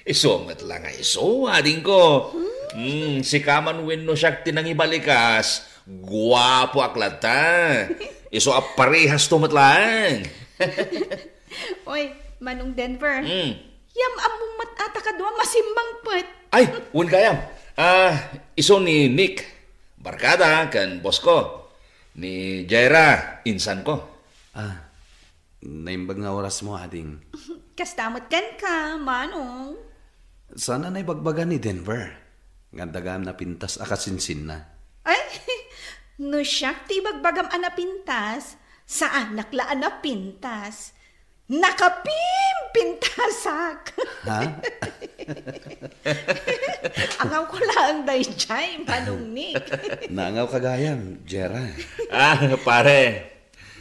Isu met la nga isu, adingko. Hmm, sika man wenno siak ti nangibalikas, guapoak latta. Isu a parehasto met laeng. Oy, Manong Denver. Hmm. Yam-ammom met a ta kadua masimmangpet. Ay, wen gayam. Ah, isu ni Nick, barkada ken boss ko. Ni Jaira, insan ko. Ah, naimbag nga orasmo, ading. Kasta met kenka, Manong. Saan a naibagbaga ni Denver nga adda gayam napintas a kasinsinna? Ay, no siak ti ibagbagam a napintas, saanak la a napintas. Nakapimpintasak! Ha? Angawko laeng daydiay, Manong Nick. Naangawka gayam, Jera. Ah, pare.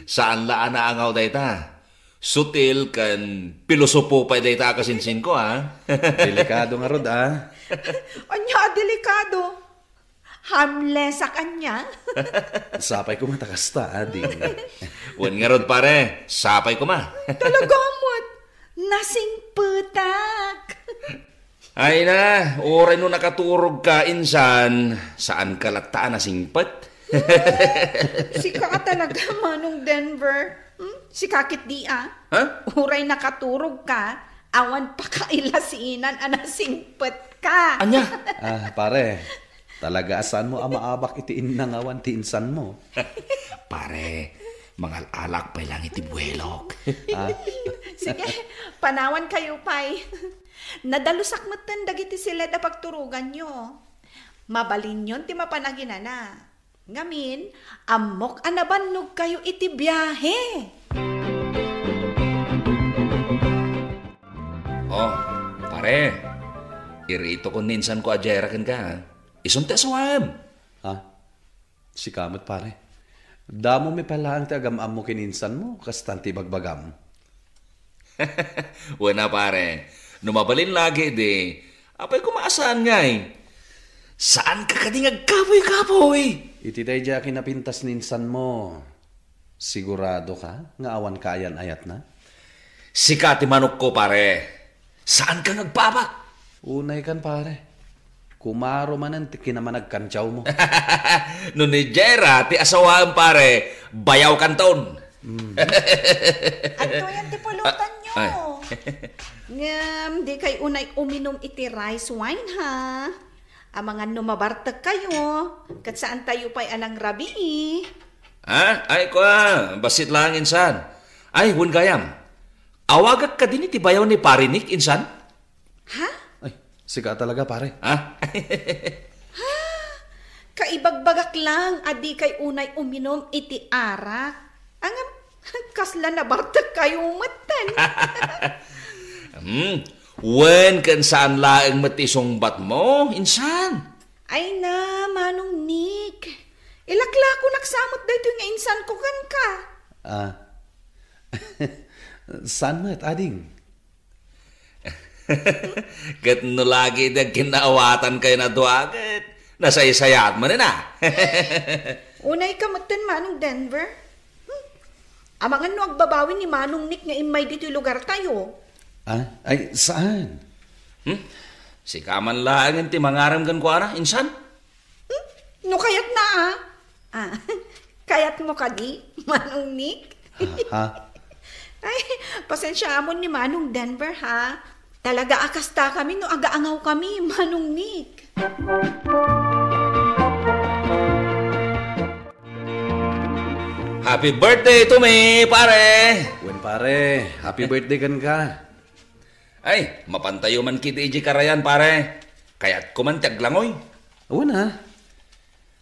Saan la a naangaw dayta. Sutil ken pilosopo pay dayta a kasinsinko, a. Delikado ngarud, a. Ania a delikado? Harmless-ak ania? Sapay koma ta kasta, ading. Wen ngarud, pare, sapay koma. Talaga met, nasingpetak. Ay na, uray no nakaturogka, insan, saanka latta a nasingpet? Sika a talaga, Manong Denver. Hmm? Sika ketdi, a? Ha? Uray nakaturogka, awan pakailasinan a nasingpetka. Ania? Ah, pare, talaga a saanmo a maabak iti innangawan ti insanmo. Pare, mangal-alak pay lang iti buelok. Ah. Sige, panawankayo pay. Nadalusak metten dagiti siled a pagturoganyo. Mabalinyon ti mapan aginana. Ngamin, ammok a nabannogkayo iti biahe. Oh, pare, iritokon ni insanko a Jera kenka, a. Isun ti asawaem. Ha? Sika met, pare. Damomi pay laeng ti agam-ammo ken insanmo, kastan ti ibagbagam. Wen a, pare. No mabalin lagi di, apay koma a saan ngay? Saanka kadi nga agkapuy-kapuy? Iti daydiay a kinapintas ni insanmo, siguradoka nga awan kaayan-ayatna? Sika ti manokko, pare. Saanka nga agpaabak? Unaykan, pare. Kumaro manen ti kinamanagkantiawmo. No ni Jera ti asawaem, pare, bayawkanton. Mm. Adtoyen ti pulutanyo. Ah, ay. Ngem, dikay unay uminum iti rice wine, ha? Amangan no mabartekkayo, ket saantayo pay a nangrabii. Ha? Ay, kua, bassit laeng insan. Ay, wen gayam. Awagak kadin iti bayaw ni Pare Nick, insan? Ha? Ay, sika talaga, pare. Ha? Ha? Kaibagbagak lang a dikay unay uminum iti arak. Ngem, kasla nabartekkayo metten. Hmm, wen ken saan laeng met ti isungbatmo, insan? Ay na, Manong Nick. Ilaklakonak sa met daytoy nga insanko kenka. Ah. Saan met, ading? Ket no lagi ti agkinnaawatan kayon a dua, ket nasaysayaat manen a. Unayka metten, Manong Denver. Hmm. Amangan no agbabawi ni Manong Nick nga immay ditoy lugartayo. Ah, ay, saan? Hmm? Sika man laengen ti mangarem kenkuana, insan? Hmm? No kayatna, ah. Ah, kayatmo kadi, Manong Nick? Ha? Ay, pasensiaamon ni Manong Denver, ha? Talaga a kastakami no agaangawkami, Manong Nick. Happy birthday to me, pare! Wen, pare, happy birthday kenka. Ay, mapantayo man kidi idiay karayan, pare. Kayatko man ti aglangoy. Wen a.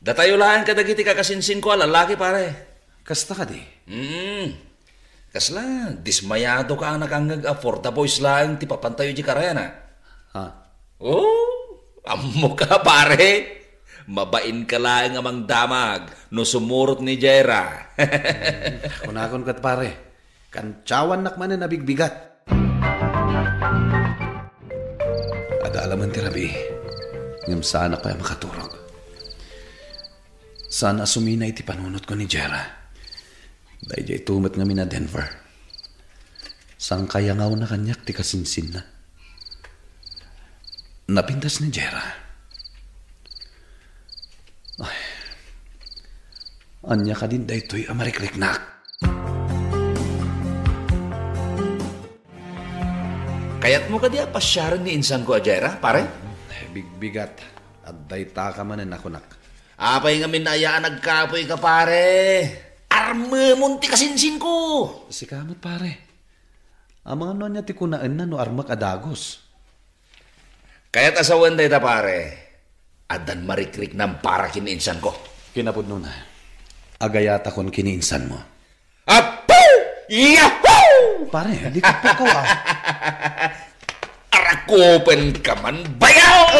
Datayo laeng kadagiti kakasinsinko a lallaki, pare. Kasta kadi? Mm. Kasla, dismayado ka a nakangngeg a for the boys laeng ti papantayo idiay karayan, a? Ha? Oh, ammoka, pare. Mabainka laeng a mangdamag no sumurot ni Jera. Kunakon ket, pare, kantiawannak manen a bigbigat. Adda laeng ti rabii, ngem saanak pay a makaturog. Saan a sumina iti panunotko ni Jera. Daydiay met ngamin a Denver. Sangkayangawna kaniak ti kasinsinna. Napintas ni Jera. Ay. Ania kadin daytoy a marikriknak? Kayatmo kadi a pasiaren ni insanko a Jera, pare? Bigbigat. Adda itaka manen a kunak. Apay ngamin aya a nagkapuyka, pare? Armemon ti kasinsinko! Sika met, pare. Amangan no ania ti kunaenna no armek a dagus. Kayat a sawen dayta, pare. Addan marikriknam para ken ni insanko. Kinapudnona, agayatakon ken ni insanmo. Apo! Yahoo! Pare, di ka pukaw, ah. Arakupen ka man, bayaw!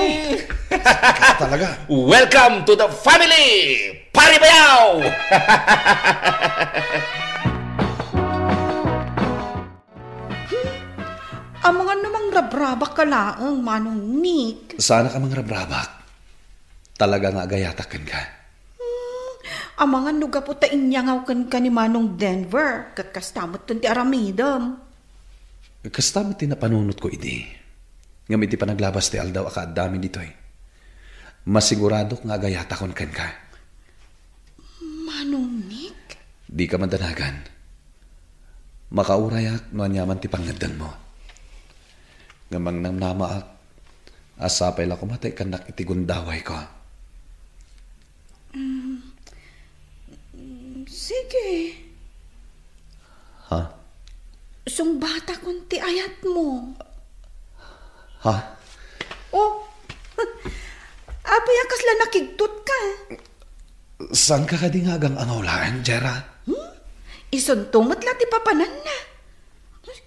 Ay, talaga. Welcome to the family, Pare Bayaw! Hmm? Amangan no mangrabrabak ka laeng, Manong Nick. Saanak a mangrabrabak. Talaga nga agayatak kenka. Hmm, amangan no gapu ta inyangaw kenka ni Manong Denver, ket kasta metten ti aramidem. Kasta met ti napanunotko idi. Ngem iti panaglabas ti aldaw a kaaddami ditoy, masiguradok nga agayatakon kenka. Manong Nick? Dika madanagan. Makaurayak no aniaman ti pangngeddengmo. Ngem mangnamnamaak a sapay la koma ta ikkannak iti gundawayko. Mm, sige. Ha? Sungbatakon ti ayatmo. Ha? Oh, apay a kasla nakigtot ka? Saanka kadi nga agang-angaw laeng, Jera? Hmm? Isunto met la ti papananna.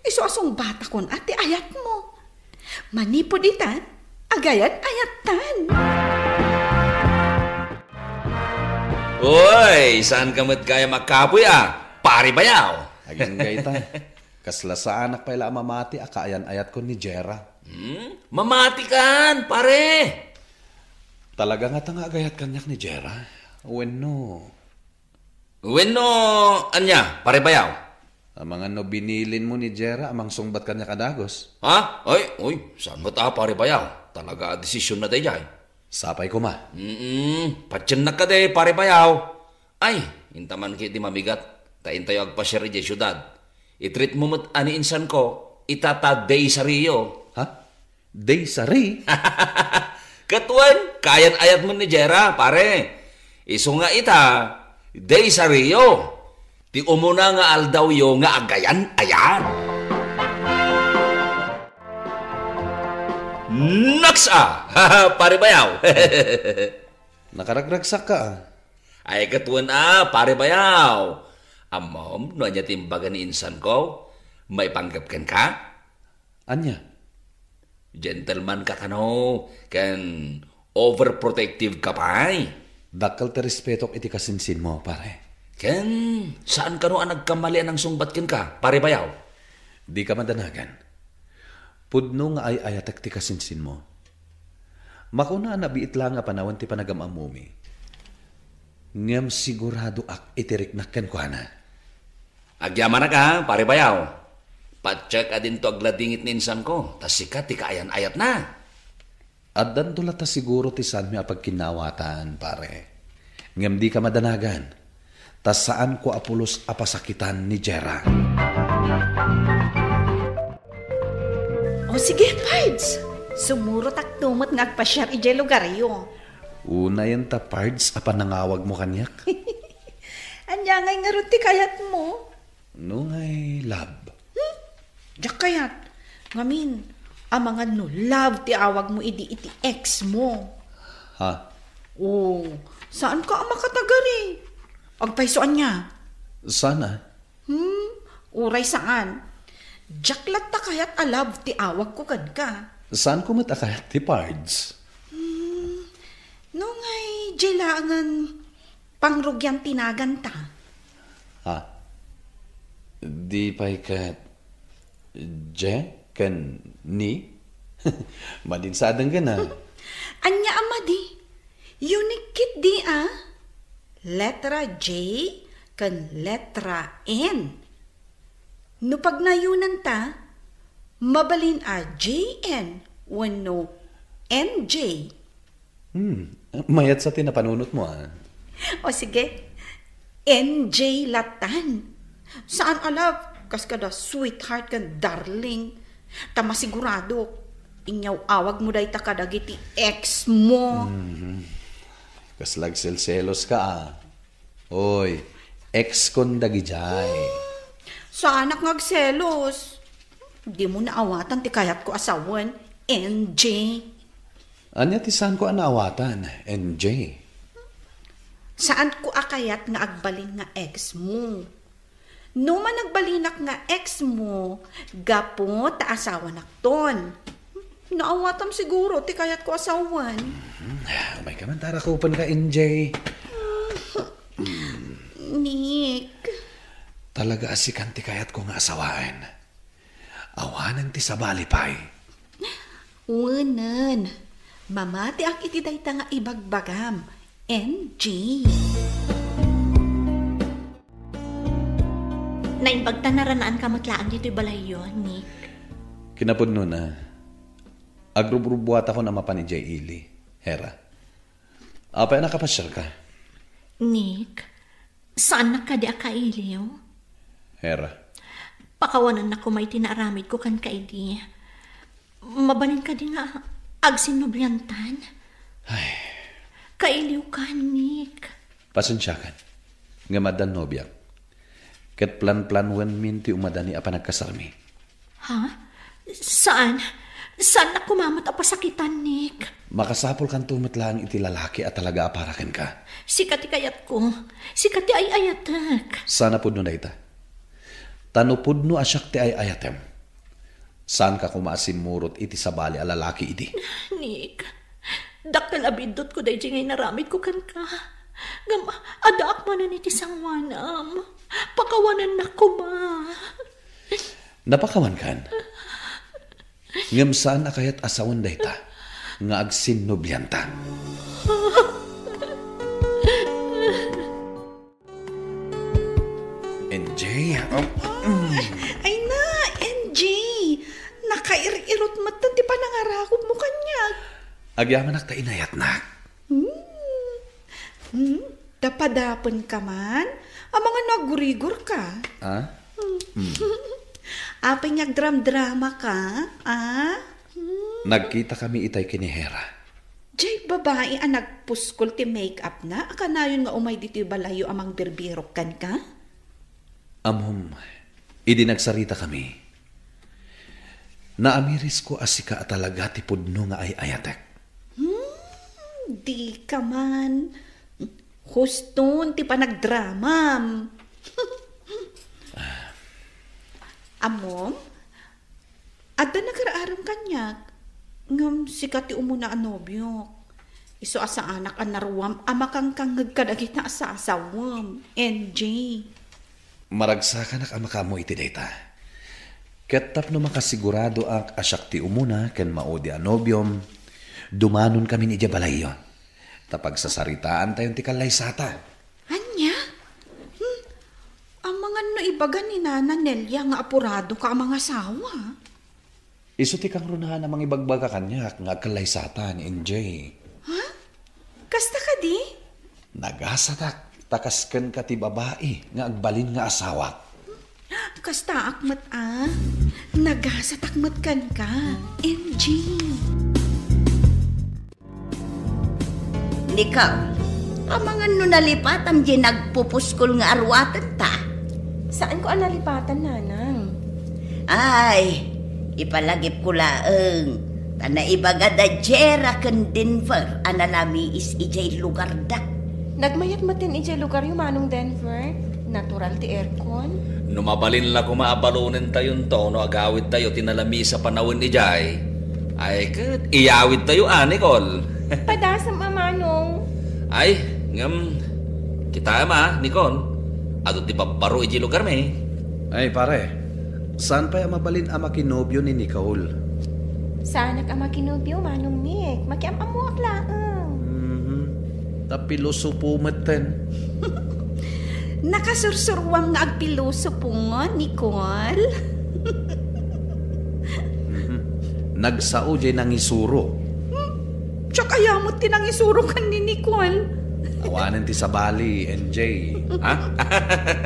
Isu a sungbatakon a ti ayatmo. Manipud ita, agayat-ayattan. Uy, saanka met gayam a kapoy a, Pare Bayaw? Agingga ita. Kasla saanak pay la a mamati a kaayan-ayatko ni Jera. Hmm? Mamati kan, pare! Talaga ngata nga agayat kaniak ni Jera? Wenno? Wenno, ania, pare Bayaw? Amangan no binilinmo ni Jera a mangsungbat kaniak a dagus. Ha? Ay, uy, saan met a, pare Bayaw? Talaga a desisionna daydiay. Sapay koma. Mm, patiennak kadi, pare Bayaw. Ay, inta man ketdi mamigat, ta intayo agpasiar idiay siudad. I-treatmo met a ni insanko, ita ta day sario. Ha? Day sari? Ket wen, kaayan-ayatmo ni Jera, pare. Isu nga ita, day sario. Ti umuna nga aldawyo nga agayan-ayat. Naksa! Pare Bayaw. Nakaragragsakka, a. Ay, ket wen a, pare Bayaw. Ammom no ania ti imbaga ni insanko? Maipanggep kenka? Ania? Gentleman ka kano, ken overprotective ka pay. Dakkel ti respetok iti kasinsinmo, pare. Ken saan kano a nagkamali a nangsungbat kenka, pare Bayaw? Dika madanagan. Pudno nga ay-ayatek ti kasinsinmo. Makuna a nabiit laeng a panawen ti panagam-ammomi. Ngem siguradoak iti riknak kenkuana. Agyamanak a, pare Bayaw. Patiek a dinto agladingit ni insanko, ta sika ti kaayan-ayatna. Addanto latta siguro ti saanmi a pagkinnaawatan, pare. Ngem dika madanagan, ta saanko a pulos a pasakitan ni Jera. O sige, Pards. Sumurotakto met nga agpasiar idiay lugaryo. Unayen ta Pards a panangawagmo kaniak. Ania ngay ngarud ti kayatmo? No ngay love. Hmm? Diak kayat. Ngamin, amangan no love ti awagmo idi iti ex mo. Ha? O, saanka a makatagari? Agpayso ania? Saan a? Hmm? Uray saan. Diak latta kayat a love ti awagko kenka. Saanko met a kayat ti Pards? Hmm, no ngay, diay laengen pangrugian ti naganta. Ha? Di pay ket J ken ni? Madin sa denggen a. Ania a madi? Unique ketdi a. Letra J ken letra N. No pagnayonanta, mabalin a J N wenno N J. Hmm, mayat sa ti napanunotmo, a. O sige, N J latan. Saan a love, kas kada sweetheart ken darling. Ta masiguradok, inyaw-awagmo dayta kadagiti ex mo. Mhm. Kasla agselselos ka, a. Oy, ex kon dagidiay. Hmm, saanak nga agselos. Dimo naawatan ti kayatko a sawen, N J. Ania ti saanko a naawatan, N J? Saanko a kayat nga agbalin nga ex mo. No man agbalinak nga ex mo, gapu ta asawanakton. Naawatam siguro ti kayatko a sawen. Hmm, umayka man ta rakupenka, N J. Nick. Talaga a sikan ti kayatko nga asawaen. Awanen ti sabali pay. Wenen. Mamatiak iti dayta nga ibagbagam, N J. Naimbag ta naranaanka met laeng ditoy balayyo, Nick. Kinapudnona, agrubrubuatakon a mapan idiay ili, Hera. Apay a nakapasiarka? Nick, saannak kadi a kailiw? Hera. Pakawanennak koma iti naaramidko kenka idi. Mabalin kadi nga agsinnobiantan? Ay. Kailiwka, Nick. Pasensiakan. Ngem addan nobiak. Ket planplanuenmin ti umadani a panagkasarmi. Ha? Saan? Saannak koma met a pasakitan, Nick? Makasapulkanto met laeng iti lalaki a talaga a para kenka. Sika ti kayatko. Sika ti ay-ayatek. Saan a pudno dayta. Ta no pudno a siak ti ay-ayatem, saanka koma a simmurot iti sabali a lalaki idi. Nick, dakkel a biddutko daydi nga inaramidko kenka. Ngem addaak manen iti sangoanam. Pakawanennak koma. Napakawankan. Ngem saan a kayat a sawen dayta nga agsinnobianta. N J, um, mm. Ay na, N J! Nakair-irot met ti panangarakupmo kaniak. Agyamanak ta inayatnak. Hmm. Hmm? Dapadapenka man? Amangan no aggurigorka. Ah? Hmm. Hmm. Apay nga agdramdramaka? Ah? Hmm. Nagkitakami itay ken ni Jera. Jay babai a nagpuskol ti make-up na, a kanayon nga umay ditoy balayyo a mangbirbirok kenka? Ammom, idi nagsaritakami, naamirisko a sika a talaga ti pudno nga ay-ayatek. Hmm, dika man. Huston ti panagdramam. Ammom, adda nagar-arem kaniak, ngem sika ti umuna a nobiok. Isu a saanak a naruam a makangkangngeg kadagita a sasawem, N J. Maragsakanak a makaammo iti dayta. Ket tapno makasiguradoak a siak ti umuna ken maudi a nobiom, dumanonkamin idiay balayyo. Ta pagsasaritaantayon ti kallaysata. Ania? Hmm? Amangan no ibaga ni Nana Nelia nga apuradoka a mangasawa? Isu ti kangrunaan a mangibagbaga kaniak nga agkallaysatan, N J. Ha? Kasta kadi? Nagasatak, ta kas kenka ti babai nga agbalin nga asawak. Kastaak met a. Nagasatak met kenka, N J. Nicole, amangan no nalipatam diay nagpupuskol nga aruatenta. Saanko a nalipatan, Nanang. Ay, ipalagipko laeng, ta naibaga da Jera ken Denver a nalamiis idiay lugarda. Nagmayat metten idiay lugaryo, Manong Denver. Natural ti aircon. No mabalin la koma a balonentayon to no agawidtayo ti nalamiis a panawen idiay, ay ket iyawidtayo a, Nicole. Padasam a, Manong. Ay, ngem, kitaem a, Nicole. Adu ti babbaro idiay lugarmi. Ay, pare, saan pay a mabalin a makinobio ni Nicole? Saanak a makinobio, Manong Nick. Makiam-ammoak laeng. Mhm. Ta pilosopo metten. Nakasursuruam nga agpilosopo, Nicole. Mhm. Nagsao jay nangisuro. Hmm? Siak aya met ti nangisuro ken ni Nicole. Awanen ti sabali, N J. Ha?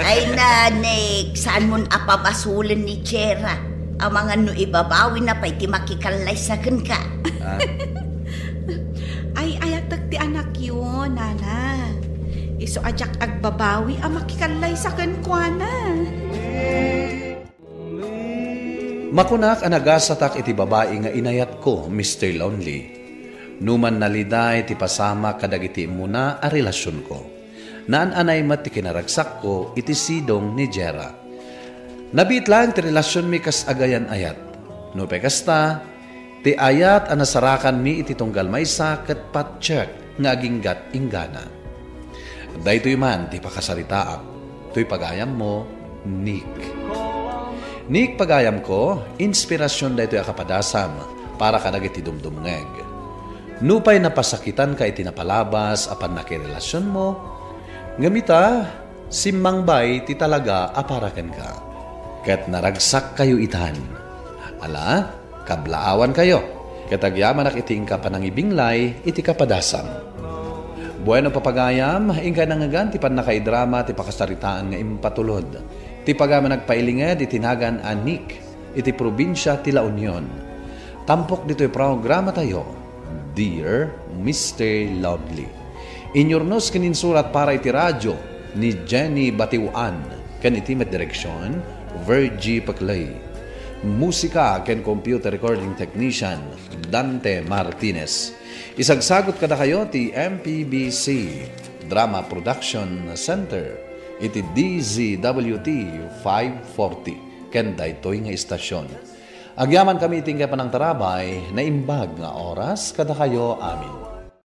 Ay na, Nick, saanmon a pabasolen ni Jera? Amangan no ibabawina pay ti makikallaysa kenka. Ah. Ay-ayatek ti anakyo, Nana. Isu a diak agbabawi a makikallaysa kenkuana. Makunak a nagasatak iti babai nga inayatko, Mister Lonely. Numan naliday ti pasamak kadagiti immuna a relasionko. Naan-anay met ti kinaragsakko iti sidong ni Jera. Nabiit laeng ti relasionmi kas agayan-ayat. Nupay kasta, ti ayat a nasarakanmi iti tunggal maysa ket patiek nga aginggat inggana. Daytoy man ti pakasaritaak, toy pagayammo, Nick. Nick, pagayamko, inspirasion daytoy a kapadasam para kadagiti dumdumngeg. Nupay napasakitanka iti napalabas a pannakirelasionmo, ngem ita, simmangbay ti talaga a para kenka. Ket naragsakkayo itan. Ala, kablaawankayo, ket agyamanak iti inka panangibinglay iti kapadasam. Bueno, papagayam, inka nangngegan ti pannakaidrama ti pakasaritaan nga impatulod. Ti pagayam a nagpailinged iti nagan a Nick iti probinsia ti La Union. Tampok ditoy programatayo, Dear Mister Lonely. Inyurnos ken insurat para iti radio ni Jenny Batiwan ken iti met direksion, Virgie Peclay. Musika ken computer recording technician, Dante Martinez. Isagsagot kadakayo ti M P B C Drama Production Center iti D Z W T five forty ken daytoy nga istasion. Agyamankami iti inka panangtarabay, naimbag nga oras kadakayo amin.